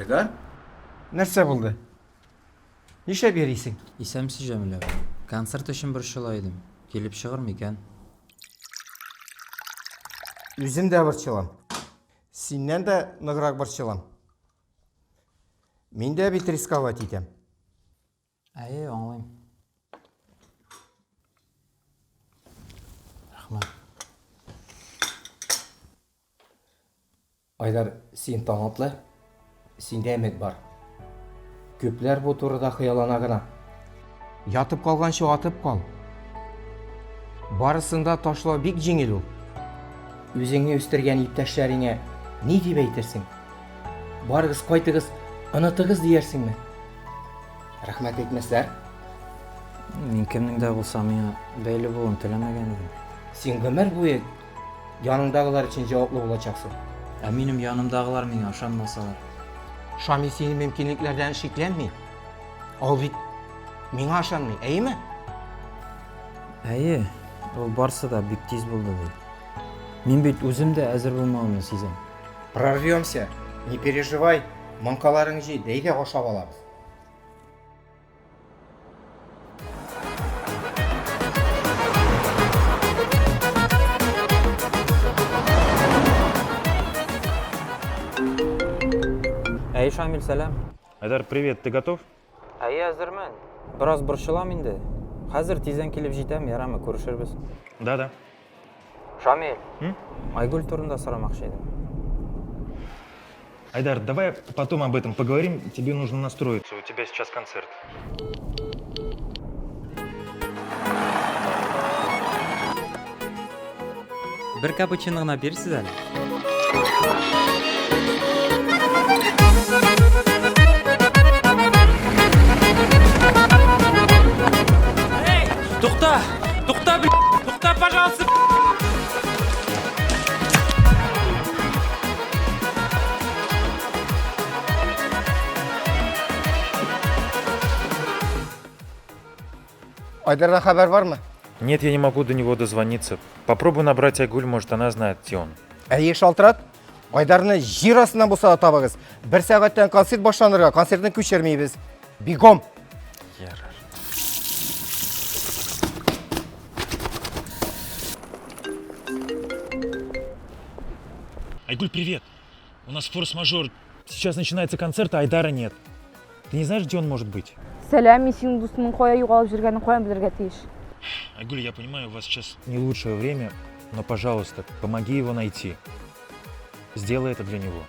Айдар? Нәрсә булды? Нишләп йөрисең? Исәнмесез, Җәмил абый. Концерт өчен борчыла идем. Килеп чыгыр микән? Үзем дә борчылам. Синнән дә ныграк борчылам. Мин дә бит рисковать итәм. Әйе, аңлыйм. Рәхмәт. Айдар, син талантлы, синдә өмет бар. Күпләр бу турыда хыяллана гына. Ятып калганчы атып кал. Барысын да ташлау бик җиңел ул. Үзеңне үстергән иптәшләреңә ни дип әйтерсең? Барыгыз, кайтыгыз, онытыгыз диярсеңме? Рәхмәт әйтмәсләр. Мин кемнең дә булса миңа бәйле булуын теләмәгән идем. Син гомер буе Яныңдагылар өчен җаваплы булачаксың. Ә минем янымдагылар миңа ышанмасалар? Шамил синең мөмкинлекләрдән шикләнми. Ул бит миңа ышанмый, әйеме? Әйе, ул барсы да бик тиз булды ди. Мин бит үзем дә әзер булмавымны сизәм. Прорвемся, не переживай, маңкаларың җый, әйдә ашап алабыз. Әй, Шамил, сәлам. Айдар, привет, ты готов? Әйе, әзермен. Бераз борчылам инде. Хәзер тиздән килеп җитәм, ярамы, күрешербез. Да, да. Шамил. Айгөл турында сорамакчы идем. Айдар, давай потом об этом поговорим. Тебе нужно настроиться. У тебя сейчас концерт. Бер капучино гына бирсез әле. Тукта! Тукта, бл... Тукта, пожалуйста! Айдардан хәбәр бармы? Нет, я не могу до него дозвониться. Попробуй набрать Айгуль, может, она знает, где он. Әйе, шалтырат. Айдарны җир астыннан булса да табыгыз. Бер сәгатьтән концерт башланырга, концертны күчермибез. Бегом! Ярар. Айгуль, привет! У нас форс-мажор. Сейчас начинается концерт, а Айдара нет. Ты не знаешь, где он может быть? Сәлам, мин синең дустыңның кая югалып йөргәнен каян белергә тиеш? Айгуль, я понимаю, у вас сейчас не лучшее время, но, пожалуйста, помоги его найти. Сделай это для него.